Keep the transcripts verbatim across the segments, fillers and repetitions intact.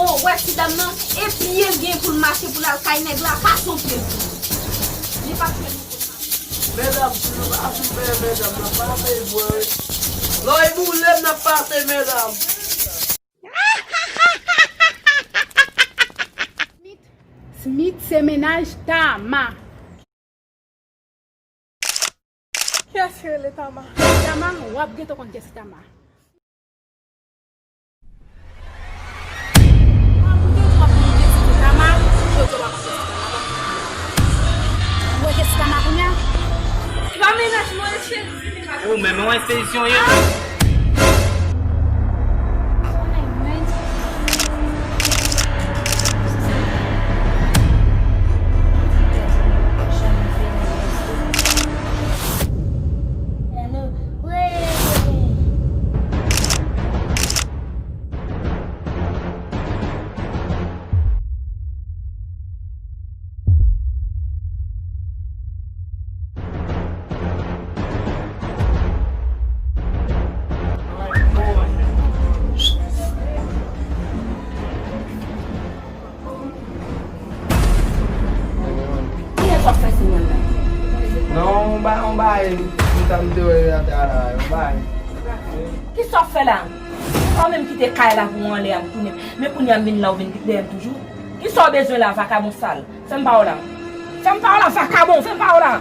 Ou wè ti dam nan, e pye l gen pou l mache pou l al kay nèg la, pa son pye l. Li p ap fè nou konn mache. Medam, si nou pa fin peye medam nan, pa peye vre. Lò e boule m nan pa peye medam. Smith se mennaj Tama. Kiyès ki rele Tama? Tama, w ap gentan konn kiyès ki Tama. Ou wè kiyès ki Tama kounye a? Li pa mennaj mwen, cheri. E ou menm, yon espedisyon ye? Kiyès w ap fè sou mwen la? Non, on ba, on ba, m ta m te wè atè a la, on ba. Kisa w ap fè la? Ou menm kite kay la pou mwen anlè a, m tounen. Men kounye a m vin la, ou vin dèyè m toujou. Kisa w bezwen la, vakabon sal? Fè m pa w la. Fè m pa w la, vakabon, fè m pa w la.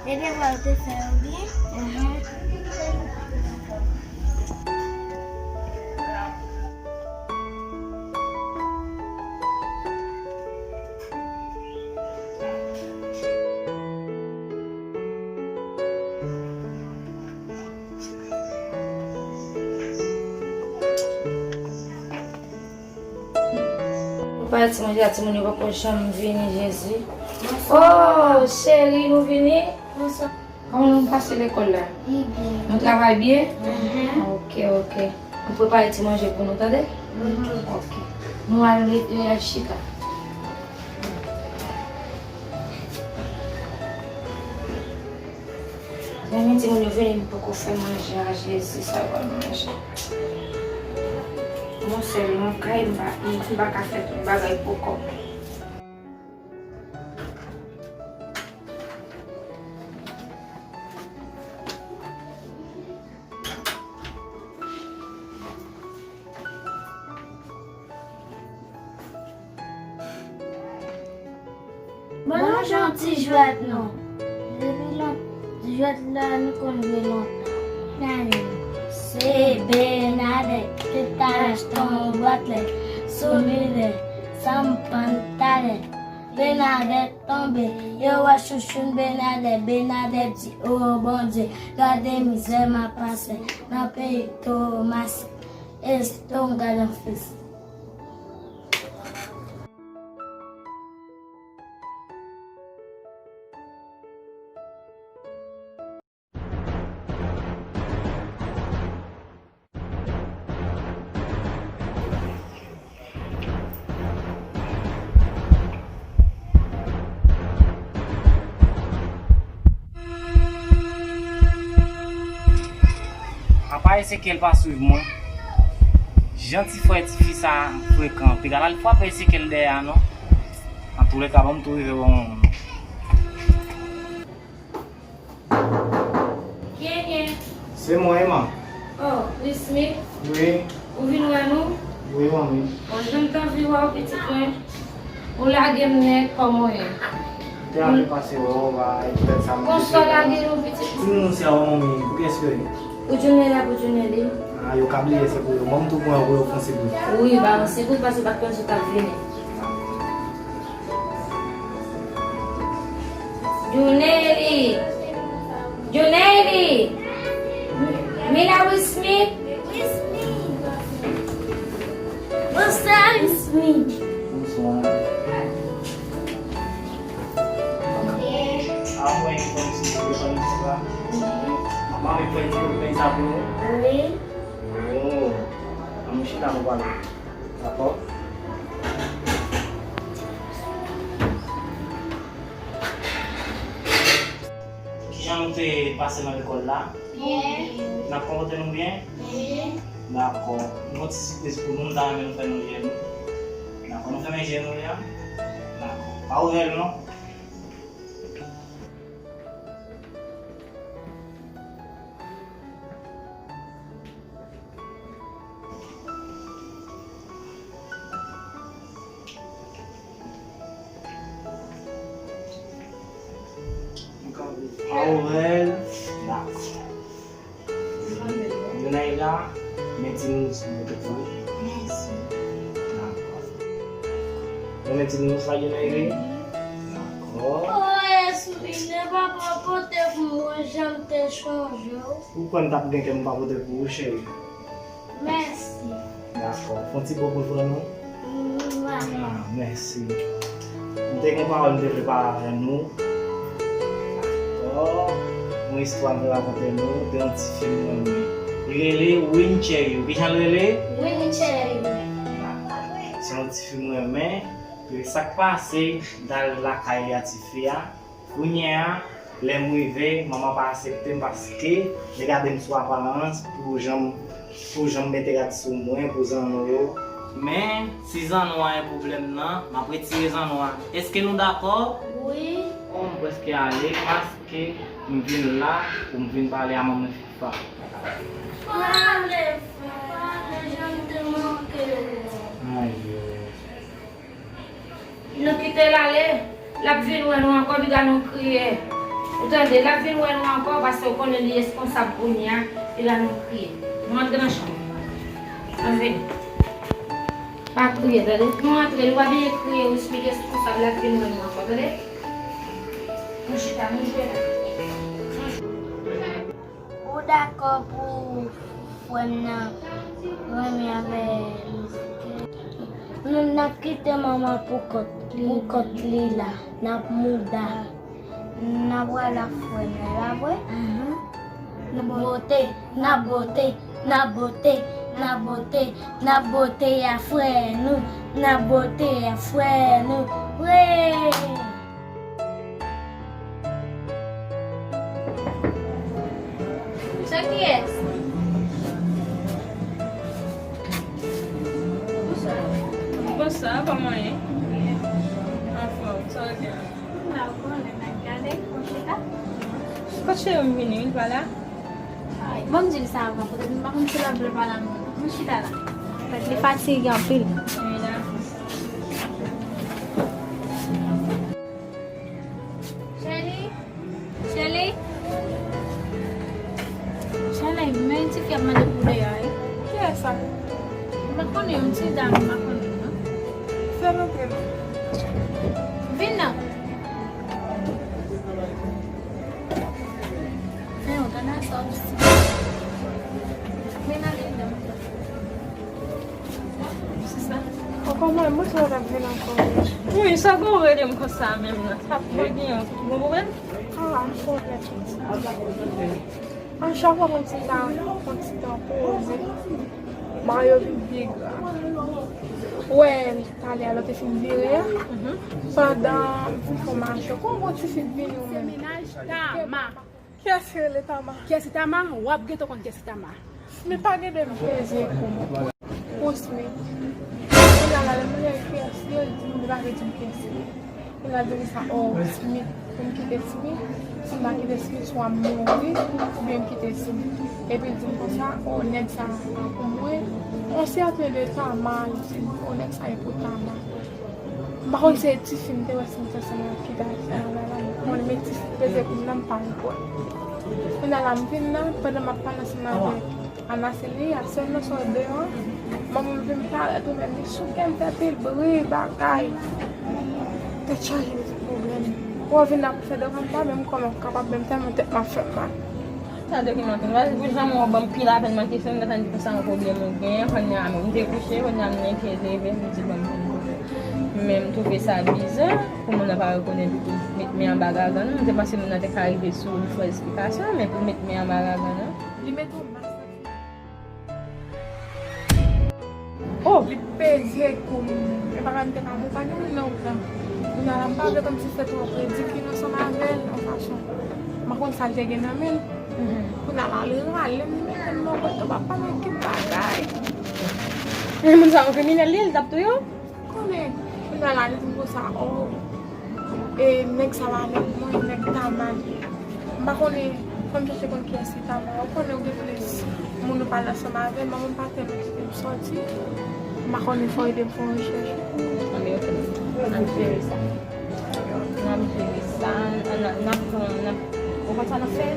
E devwa w te fè yo byen? Ou pa ti manje a, timoun yo poko janm vini, Jezi. Oh, cheri, nou vini? Kòman nou pase lekòl la? Li byen. Nou travay byen? Mhm. Ok, ok. Nou prepare ti manje pou nou, tande? Ok. Nou al, e, al chita. Zanmi, timoun yo vini, m poko fè manje a, Jezi, sa yo pral manje. Yon sèl, yon kay, m pa, m pa ka fè tout bagay pou kò m. Ban nou jwe yon ti jwèt non. Depi lon-, jwèt la nou konn jwe lontan. Gade. Se Bènadèt ki t al achte yon bwat lèt sou lidè, sa m pann talè. Bènadèt tonbe, yo wè chouchoun Bènadèt. Bènadèt di, o Bondye, gade mizè m ap pase nan peyi Tomas. Eston gadan fis. Apa Ezekyèl pa swiv mwen? Jan ti frè tifi sa frekan, piga l al frape Ezekyèl dèyè a non. Antoulèka, ban m tou rive wè yon moun. Kiyès? Se mwen, Emma. Oh, Wismith? Wi. Ou vin wè nou? Wi, manmi. Bon, jan m t anvi wè w, pitit mwen. Ou lage m nèt, kòman w ye? M te anvi pase wè w, ba, e poutèt sa m... Konsa w lage nou, pitit mwen? Timoun, se a w, manmi. Pou kiyès yo ye? Pou Junelli, pou Junelli. Ah, yo ka bliye se pou yo. Ban m tou pran yo pou yo fè yon sipou. Wi, ba, yon sipou, paske w pa t konn si w t ap vini. Junelli. Junelli. Mila Wismith. Bonswa, Wismith. Bonswa. Ah, mwen, kòmsi, mwen, kòmsi, mwen, Mwen di pou pèy sa pou nou? Wi. Oh. An nou chita nou pale. Dakò? Kijan nou te pase nan lekòl la? Byen. N ap konpòte nou byen? Byen. Dakò. Yon ti sipriz pou nou, m ta renmen nou fèmen je nou. Dakò, nou fèmen je nou, ya? Dakò. Pa ouvè l, non. Aurel, dakò. Yonaira, men ti nouris mwen te pou ou. Mèsi. Dakò. Ou renmen ti nouris la, Yonaira? Dakò. Oye, souvni papa pote pou mwen, jan m te chanje w. Ou kwè m t ap gen kè m pa pote pou ou, cheri? Mèsi. Dakò. Fè yon ti bo pou frè nou. Mwa. Ah, mèsi. M te gen yon pawòl m te vle pale avè nou. Dakò. Yon istwa m vle rakonte nou de yon ti fi m renmen. Li rele Wincherry. Kijan l rele? Wincherry. Dakò. Se yon ti fi m renmen. E sa k pase, m t al lakay a ti fi a. Kounye a, lè m rive, manman pa aksepte m paske li gade m sou aparans, pou jan m, pou jan m mete rad sou mwen, pou zanno yo. Men, si zanno a yon pwoblèm nan, m ap retire zanno a. Èske nou dakò? Wi. Bon, m prèske ale paske m vin la pou m vin pale a manman Fifa. Pale, pale, jan m te manke w. Ayo. Nou kite l ale, l ap vin wè nou ankò, piga nou kriye. Ou tande, l ap vin wè nou ankò, paske w konnen li responsab kounye a, piga nou kriye. Nou antre nan chanm. Ann vini. Pa kriye, tande. Nou antre, nou pa bezwen kriye, wi, li responsab, l ap vin wè nou ankò, tande. Nou chita, nou jwe la. Ou dakò pou frè m nan renmen avè Lise? Nou, n ap kite manman pou kont, pou kont li la. N ap mouda. N ap wè la frè m nan, e pa vre? N ap bote, n ap bote, n ap bote, n ap bote, n ap bote a frè nou, n ap bote a frè nou. Wi! Se kiyès? Bonswa. Bonswa, kòman w ye? Anfòm, sa w gen? M la, ou konnen, n ap gade, ou chita. Kot cheri m vini, li pa la? Ay, bon, m di l sa avan, poutèt m pa konn si l ap vle pale ak mwen. M chita la. Li fatige anpil. Wi, dakò. Cheri, cheri, cheri, men ti fi ap mande pou deyò a, wi. Kiyès sa? M pa konnen, yon ti dam, m pa konnen, non. Fè l antre, non. Vin non. Fè yon gade sa osi. Men nan li menm. Se sa. Ou konprann, mwen sou w t ap vin ankò. Wi, sa gon rele m konsa menm nan. Sa pou gen yon gon pwoblèm? Ah, m konprann tout sa. An chak fwa mwen ti ta pran ti tan poze, bagay yo vin pi grav. Ou wè, talè a lè w te fin vire a, pandan m fin fè mache, kon yon ti fi t vini ou menm. Kiyès ki rele Tama? Kiyès ki Tama? W ap gentan konn kiyès ki Tama. Men pa gen de m peze kou m pran pou Smith. Kounye a la, lè m mande l kiyès li ye, li di m li pa vle di m kiyès li ye. Kounye a l di m sa, oh, Smith, pou m kite Smith, si m pa kite Smith, swa m mouri, oubyen m kite Smith. Epi l di m konsa, oh, nèg sa a pou mwen, on sèten de Tama, li di m, oh, nèg sa a e pou Tama. M pa konn si se ti fi m te wè si m te sanble ak ki gason la la, m konn men ti fi peze kou m nan m pa rekonèt. Kounye a la m vin nan, pandan m ap pale ansanm avèk Ana Seli, a sèl nan sòt deyò, manman m vin parèt ou menm li sou kè m fè pil bri bagay. Tèt chaje m ti pwoblèm. Ou vin ap fè devan m pa menm kòman m kapab menm tèlman tèt m ap fè m mal. Sa dokiman tou. Paske pou janm ou ban m pil apèn, mwen kesyon m gentan di konsa yon pwoblèm ou genyen, kounye a menm m te kouche, kounye a m nan enkyete, epi m di ban m pil pwoblèm. Men m twouve sa biza pou moun nan pa rekonèt li pou met men anba gagan, non. M te panse moun nan te ka rive sou li fè esplikasyon, men pou met men anba gagan, non. Li met yon mas nan figi. Oh! Li peze kou m. E pa m te ka akonpanye moun nan wout la. Kounye a la, m pa vle kòmsi fè twòp ridikil ansanm avè l, yon fason. M pa konn sa l te gen nan men l. Kounye a la, li rale m, li mete m nan kote, papa, men ki bagay. Moun sa yon kriminèl li ye, li t ap touye w? Konnen, kounye a la, li di m konsa, oh, e nèg sa pa nèg mwen, nèg Tama li. M pa konnen, fò m chèche konn kiyès ki Tama. Ou konnen ou gen plis moun ou pale ansanm avè l, manman m pa tèlman kite m sòti. M pa konnen, fò ede m fè yon rechèch. Anben, ok. N ap jere sa. N ap jere sa. N ap, n ap, n ap, ou konn sa n ap fè?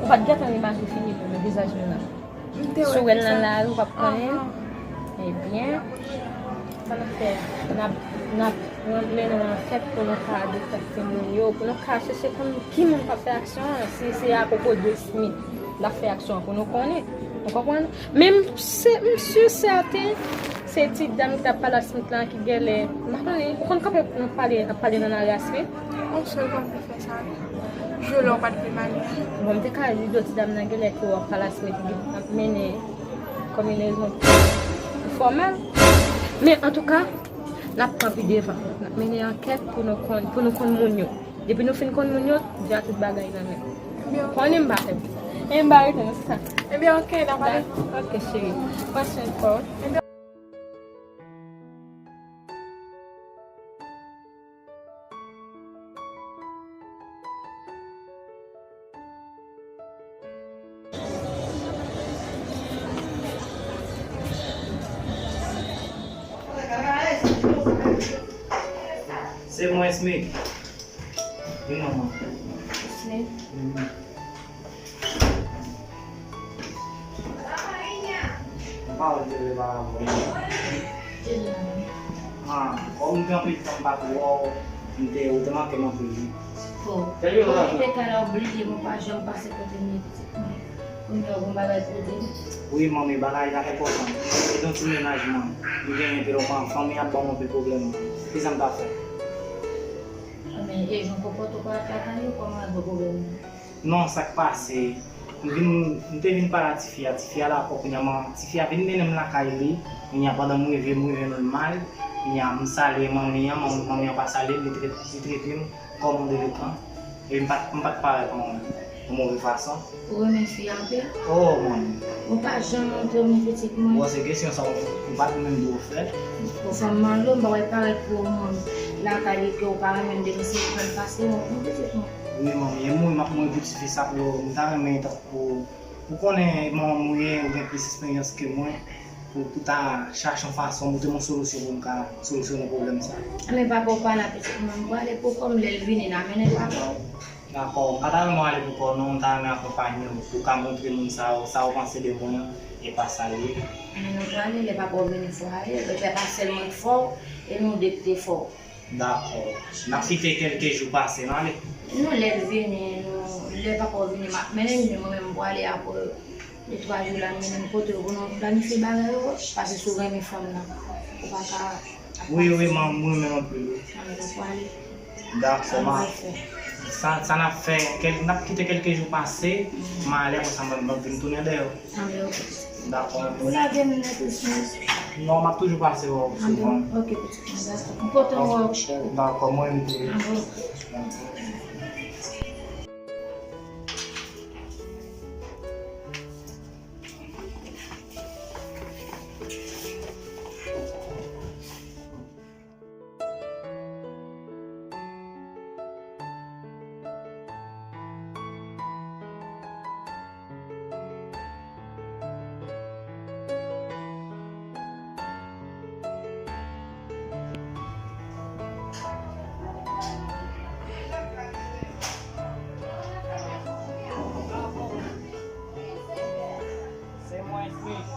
Ou pa t gentan remake fini pou mwen, vizaj nou nan. Si w wè l nan lari, ou p ap konnen. Ebyen, sa n ap fè? N ap, n ap, n ap mennen yon ankèt pou nou ka detekte moun yo, pou nou ka chèche konn ki moun k ap fè aksyon an, si se apwopo de Smith l ap fè aksyon an, pou nou konnen. Ou konprann? Men m si, m si sèten, se ti dam ki t ap pale ak Smith lan ki genlè, m pa konnen, ou konn kanpe, n ap pale, n ap pale nan lari a Smith? Yon sèl kanpe. Fè sa, wi. Jwe lè w pa t vle m ale. Bon, m te ka di do ti dam nan genlè ke w ap pale a Smith, li ap mennen konbinezon fòmèl. Men antouka, n ap pran pi devan. N ap mennen ankèt pou nou konn, pou nou konn moun yo. Depi nou fin konn moun yo, deja tout bagay nan men. Konnen m pa fè. E m pa rete nan sa. Ebyen, ok, n ap pale. Ok, cheri. Pran swen kò w. Se mwen, Smith. Vin non, man. Smith. Mhm. M pa wè l te vle pale avè w non. Ah, kòm m gen anpil tan m pa t wè w, m te, ou te manke m anpil wi. Fo. Mwen te ka la ou bliye m, ou pa janm pase kote m ye pitit mwen. Kounye a ou gon bagay pou w di m? Wi, manmi, bagay la enpòtan. Se yon ti mennaj mwen. M genyen telman fanmi ap ban m anpil pwoblèm. Kisa m ta fè? Anben, e jan w konpòte w pa t lakay ou, kòman l ba w pwoblèm nan? Non, sa k pase, m vin, m te vin pale a tifi a, tifi a la, kò kounye a, man, tifi a vin mennen m lakay li, kounye a, pandan m rive, m rive nòmal, kounye a, m salye manmi an, manmi, manmi an pa salye m, li trete, li trete m kòm yon delenkan, e m pa t, m pa t parèt yon, yon move fason. Ou renmen fi a anpil? Oh, manmi. Ou pa janm montre m pitit mwen? Bon, se kesyon sa, ou pa t menm dwe fè. Bon, fanm malo, m pa wè parèt pou ou menm lakay li ke ou pa renmen m depi se ou pran pase yon, yon pitit mwen. Wi, manmi, e mouri m ap mouri pou tifi sa pou yo. M ta renmen tankou, ou konnen manman m ou ye, ou gen plis esperyans ke mwen, pou, pou ta chache yon fason, pou te yon solisyon pou m ka solisyonnen pwoblèm sa. Anben papa w pa la pitit mwen, m prale pou kò m, lè l vini n a mennen l papa w. Dakò, m pa ta renmen w ale pou kò w non, m ta renmen akonpanye w, pou w ka montre moun sa yo, sa w panse de mwen an, e pa sa l ye. Anben nou prale, lè papa w vini fò w ale, lè pa sèl mwen k fò w, e nou de k te fò w. Dakò. N ap kite kèlke jou pase, n ale. Non, lè l vini, nou, lè papa w vini, m ap mennen l, men mwen menm m pwale apre de twa jou la, m mennen l kote yo pou nou planifye bagay yo, paske si w renmen fanm nan, ou pa ka ap pase. Wi, wi, m renmen l anpil, wi. Anben, nou pwale. Dakò, ma. Sa, sa n ap fè, kèl-, n ap kite kèlke jou pase, m ale, apre sa, m, m ap vin tounen dèyè w. Anben, ok. Dakò. Ou lage m nèt ou sou. Non, m ap toujou pase wè w souvan. Anben, ok, pitit mwen, dakò. M kontan wè w, cheri. Dakò, mwen menm tou. Anben, ok. Se mwen, Smith.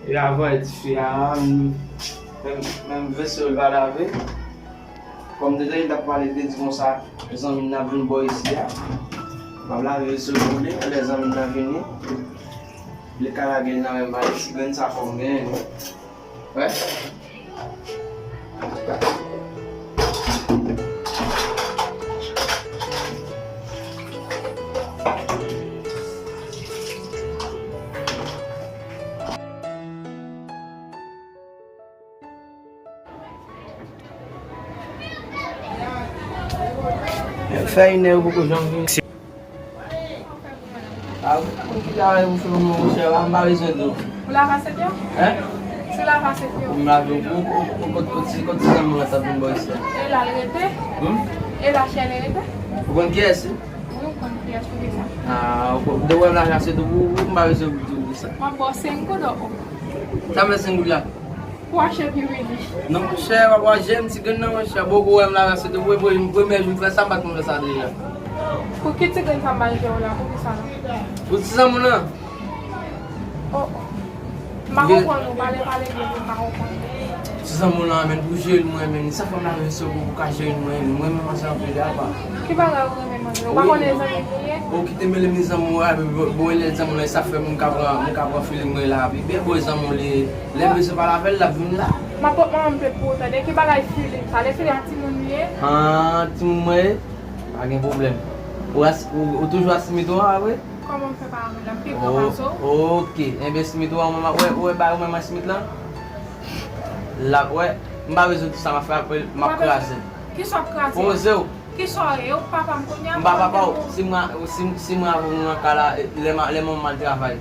E avan, e tifi a, m, menm, menm vesye l pa lave. Kòm te tande l t ap pale, te di konsa, zanmi l nan vin bò isi a. M ap lave l sou boule, lè zanmi m nan vini, li ka lage l nan men m, ale ti grenn sa fò m genyen, wi. Wè. Fè inè ou poko janm vini. A, ou konn ki travay ou fè pou mwen, monchè, m pa bezwen dlo. Ou lave asyèt yo? Hein? Si lave asyèt yo. M lave pou ou, ou, ou, kot, kot, kot ti zanmi w lan t ap vin bò isit la? E la l rete. Hmm? E la chè l rete. Ou konn kiyès li? Wi, ou konn kiyès, poukisa? A, ou konn, depi w lave asyèt ou pou ou, m pa bezwen di w sa. M ap ba w senk goud, o, o. Sa m fè senk goud la? Pou achte pi vini. Non, monchè, w ap waje m ti grenn nan, monchè. Bon, ou wè m lave asyèt ou, premye, premye jou m fè sa, m pa t konn fè sa deja. Pou ki ti grenn sa m al jere w la, poukisa la? Pou ti zanmi w lan. O, o. M pa konprann ou, pale, pale byen pou m ka konprann. Ti zanmi w lan, menn, pou jere l mwen menm, sa fè m lave asyèt ou pou w ka jere l mwen, mwen menm ansanm anpil apa. Ki bagay ou renmen manje? Ou pa konnen zanmi m li ye? Ou kite mele m zanmi w la, bon, bon, lè zanmi w lan, sa fè m ka pran, m ka pran feeling mwen la, epi byen bon zanmi w li ye. Lè m bezwen pale avè l, l ap vin la. M ap pot manman m plent pou ou tande. Ki bagay feeling sa? Lè feeling a timoun li ye? Ah, timoun mwen ye? Pa gen pwoblèm. Ou ras-, ou, ou toujou ak Smith ou an, vre? Kòman m fè pa avè l la? M pi gran pase w. Ok. Enben, Smith ou an, ou wè, ou wè bagay ou menm ak Smith lan? La, wè, m pa bezwen di sa m ap fè, m ap kraze l. Kisa w ap kraze? Poze w. Kisa w ye? Ou papa m kounye a? M pa papa w. Si mwen, si, si mwen avè w nou nan kay la, lè m, lè manman m al travay,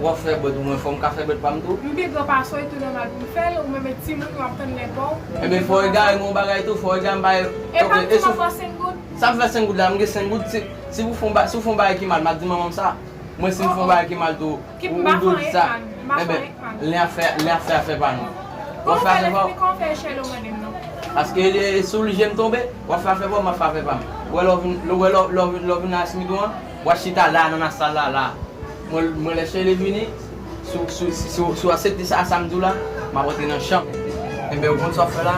w ap fè brèd ou mwen, fò m ka fè brèd pa m tou. M pi gran pase w, e tou nòmal pou m fè l, ou menm e timoun, w ap tann nenpò w. Enben, fò w egare m yon bagay tou, fò w egare m bagay. E pa m di m ap pran senk goud? Sa m fè senk goud la, m gen senk goud, si, si w fè yon ba-, si w fè yon bagay ki mal, m ap di manman m sa. Mwen, si m fè yon bagay ki mal tou, ou, ou dwe di sa. Enben, lè afè, lè afè, afè pa nou. W ap fè afè pa w. Paske li, si w li je m tonbe, w ap fè afè pa w, m ap fè afè pa m. Ou wè lè w vin, ou wè lè w, lè w vin, lè w vin nan Smith ou an, w ap chita la, nan, nan sal la, la. Mwen, mwen lè Shelly vini, si w, si w, si w, si w aksepte sa, sa m di w la, m ap rantre nan chanm. Enben, ou konn sa w ap fè la?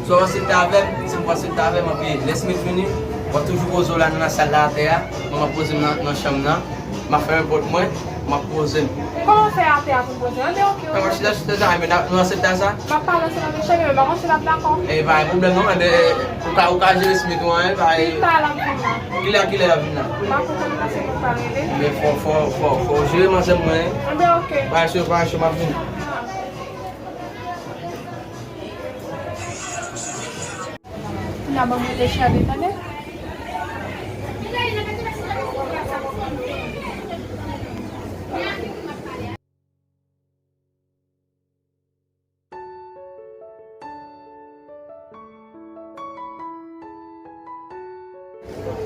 Si w aksepte avè m, si m pa aksepte avè m, anpi lè Smith vini, w ap toujou poze w la nan sal la atè a, mwen m ap poze m nan, nan chanm nan, m ap fèmen pòt mwen, m ap poze m. Kòman w fè atè a pou w poze? Anben, ok, ok. Mwen chita, chita, sa, men nou aksepte sa? M ap pale ansanm avè Shelly, men m pa konn si l ap dakò. E pa gen pwoblèm non, enben, ou ka, ou ka jere Smith ou an, pa. Pita l ap vin la. Kilè, kilè l ap vin la? M pa konprann paske mwen pa rele. Men fò, fò, fò, fò w jere manzè mwen. Enben, ok. Pa cho, pa cho, m ap vin. N a ban mwen de chade, tande.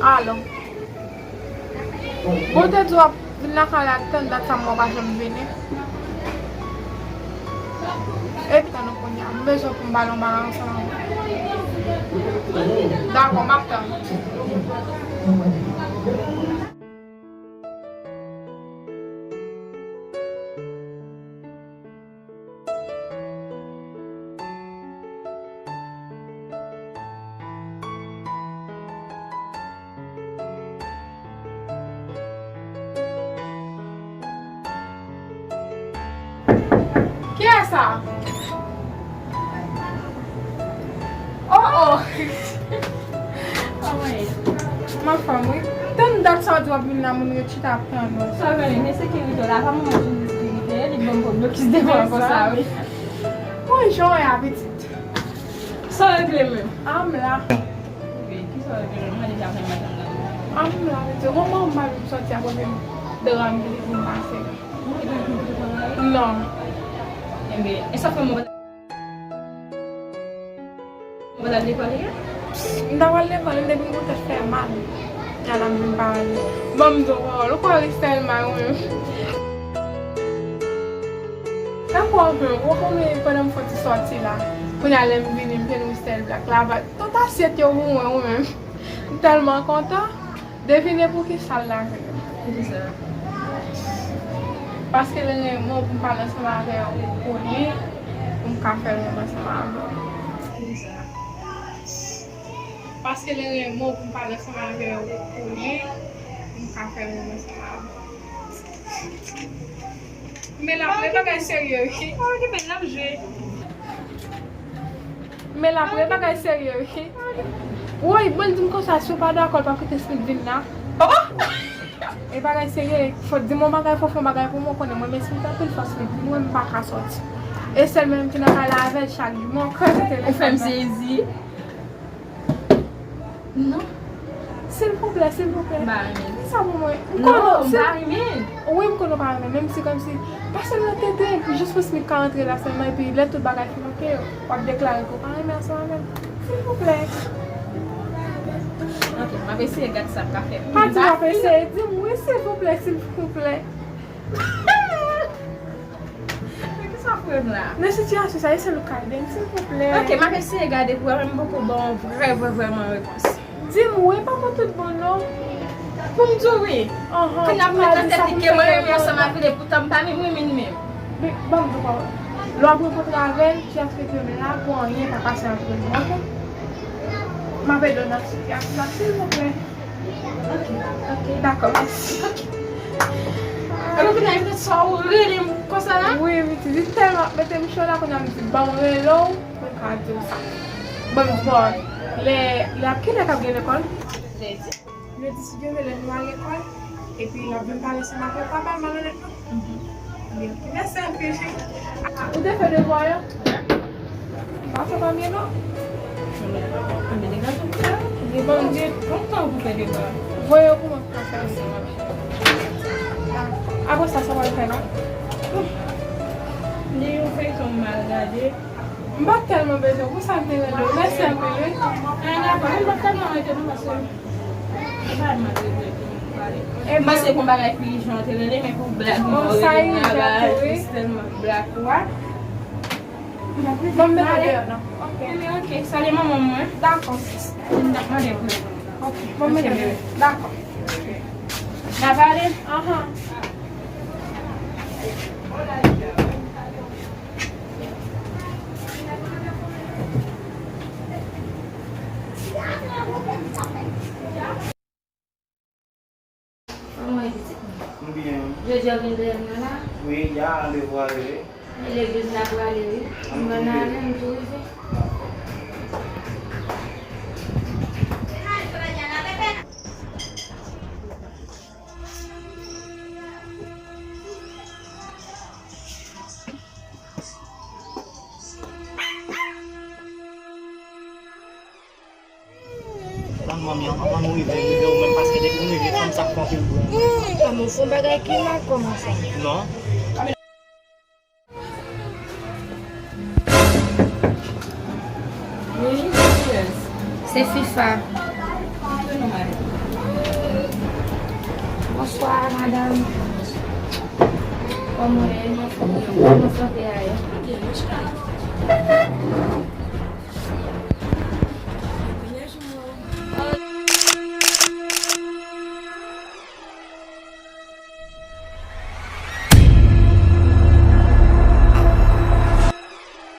Alo. Bon, te di w ap vin lakay la, tann dat sa, mwen pa janm vini. Epi tann ou kounye a, m bezwen pou m pale yon bagay ansanm avè w. Dakò, m ap tann. Kiyès sa? Oh, oh. Anmwey. M anfòm, wi. Tann dat sa w di w ap vin la, moun yo chita ap tann ou. Sa w konnen, men sekirite w la, pa manman Jezi sekirite, li ban m pwoblèm plis devan konsa, wi. Bon, jan w ye a, pitit? Sa w regle menm? A, m la. Wi, kisa w regle menm? Mwen deja fè madanm nan. A, m la, pitit. Manman m pa vle m sòti a kote m dra m ki te vin pase. Ou te gen pou te pran la, wi? Non. Enben, e sa fè mwen Ou pral lekòl ye? M ta pral lekòl, m te vin pou tèt fè mal. Ala m vin pa ale. Ban m di w pawòl, ou kwè Christelle mal ou menm? Tankou w menm, ou konnen pandan m fè ti sòti la. Kounye a lè m vini, m jwenn Christelle Black la bat tout asyèt yo pou mwen ou menm. M tèlman kontan. Devine poukisa l lage yo. Poukisa? Paske l renmen w pou m pale ansanm avè w pou li, pou m ka fè l menm ansanm avè w. Poukisa? Paske l renmen w pou m pale ansanm avè w pou li, M ka fè moman sa avè w. Men l ap ri, bagay serye, wi. Okipe l, l ap jwe. Men l ap ri, bagay serye, wi. Woy, bon, l di m konsa, si w pa dakò, l p ap kite Smith vin la. Oh! E bagay serye, fò di m yon bagay, fò fè yon bagay pou mwen, konnen mwen renmen Smith anpil, fò Smith vin, mwen m pa ka sòti. E sèl mwen menm ki nan kay la avè l chak jou, mwen kraze telefòn nan. Ou fè m sezi. Non. Silvouplè, silvouplè. M pa renmen. Di sa pou mwen. M konnen w, m pa renmen. Wi, m konnen w pa renmen, menm si kòmsi, pase nan tete, jis pou Smith ka rantre la sèlman, epi lè tout bagay fin oke, w ap deklare ke w pa renmen ansanm avè m. Silvouplè. Ok, m ap eseye gade sa m ka fè. Pa di m ap eseye, di m wi, silvouplè, silvouplè. Men kisa w fè m la? Nan sitiyasyon sa, eseye w ka ede m, silvouplè. Ok, m ap eseye gade pou wè, men m poko ba w vrè, vrè, vrèman repons. Di m wi, pa pou tout bon non. Pou m di w wi. Anhan, kounye a pou mwen nan tèt li ke mwen renmen ansanm avè l, epoutan m pa menm renmen l menm. Men, ban m di w pa. Lè w ap rankontre avè l, ti aspè ke m la pou anyen pa pase antre nou, ok? M ap ede w nan sitiyasyon sa, silvouplè. Ok, ok, dakò, mèsi. Ok. Alò, kounye a, sa w rele m konsa la? Wi, wi, ti, li tèlman ap mete m cho la, kounye a m di, ban m rele w, pou m ka di w sa. Bon, bon, lè, lè ap, kilè k ap gen lekòl? Lendi. Lendi, si Dye vle, lè nou al lekòl, epi l ap vin pale ansanm avè w, pa ba l malonèt non. Mèsi anpil, cheri. Ou te fè devwa yo? M pa fè pa byen non. Anben, degaje m fè. Li bon, di kontan pou fè devwa. Voye yo pou mwen pou fè. Apre sa, sa w pral fè la? Li yon feyton m al gade. M pa t tèlman bezwen, pou sa m te rele w. Mèsi anpil, wi. Anyen, dakò, men m pa t tèlman rete non, paske m pa t mal rete pou m pale. M panse pou bagay pi ijan te rele, men pou blag mwen rele m la, ba, jis tèlman blag ou a. Bon, m mete w deyò, non. Ok. Anyen, ok, salye manman mwen. Dakò. M t ap mande pou li. Ok, bon, m mete w deyò. Dakò. N a pale? Anhan. Kòman w ye, pitit mwen? M byen. Jodi a w gen dèyè m nan la? Wi, y a randevou ale, wi. E legliz la pou ale, wi. M pral ale, m tou rive. Tann manmi an, anvan nou rive, rive ou menm, paske depi m rive, fanm sa k fè anpil bri. Tann ou fè yon bagay ki mal kòmanse. Non. Wi, se Fifa. Bonswa, madanm. Kòman w ye? Mwen fò, kòman sante a ye?